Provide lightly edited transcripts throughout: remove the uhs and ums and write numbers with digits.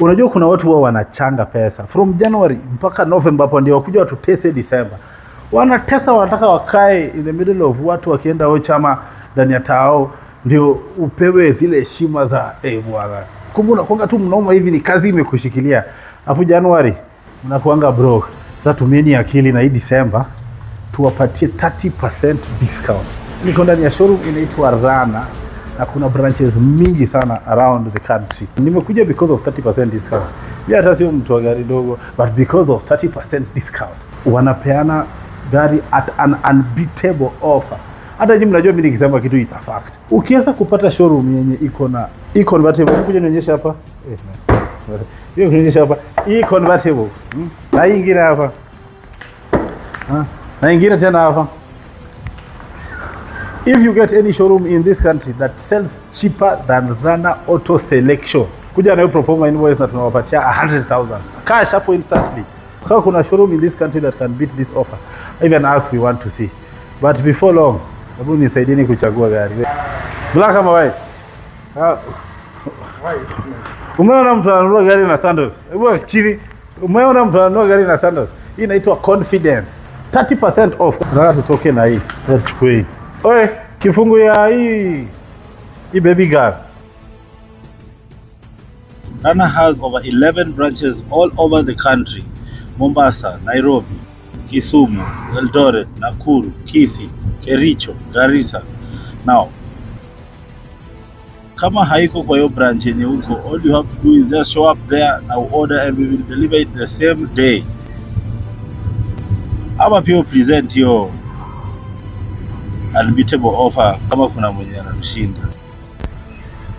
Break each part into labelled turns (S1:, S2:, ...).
S1: Unajua kuna watu huwa wanachanga pesa from January mpaka November, hapo ndio wakuja watutese December. Wanatesa, wanataka wakae in the middle of watu wakienda ochama ndani ya tao ndio upewe zile heshima za bwana. Kumbe unakuanga tu mnoma hivi, ni kazi imekushikilia. Alafu January mnakuanga broke. Sasa tumieni akili na hii December tuwapatie 30% discount. Niko ndani ya showroom inaitwa Rana na kuna branches mingi sana around the country. Nimekuja because of 30% discount. Mimi hata sio mtu wa gari dogo, but because of 30% discount wanapeana gari at an unbeatable offer. Hata nyinyi mnajua mimi nikisema kitu, it's a fact. Ukiweza kupata showroom yenye iko na e convertible, kuja nionyeshe hapa. Hiyo nionyeshe hapa. E convertible. Na hii ingine hapa. Ah, na ingine tena hapa. If you get any showroom in this country that sells cheaper than Rana Auto Selection, kuja na hiyo proforma invoice na tunawapatia 100,000 cash hapo instantly. Kama kuna showroom in this country that can beat this offer, even us, we want to see. But before long, hebu nisaidieni kuchagua gari. Black ama white? Ah, umeona mtu ananunua gari na sandals? Hebu chini. Umeona mtu ananunua gari na sandals? Hii inaitwa confidence. 30% off. Nataka tutoke na hii. Nataka tuchukue hii. Oe, kifungu ya hii baby girl. Rana has over 11 branches all over the country. Mombasa, Nairobi, Kisumu, Eldoret, Nakuru, Kisii, Kericho, Garissa. Now, kama haiko kwa hiyo branch yenye huko, all you have to do is just show up there na order and we will deliver it the same day. Ama pia present hiyo unbeatable offer kama kuna mwenye anatushinda.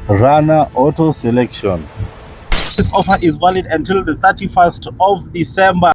S1: Rana Auto Selection. This offer is valid until the 31st of December.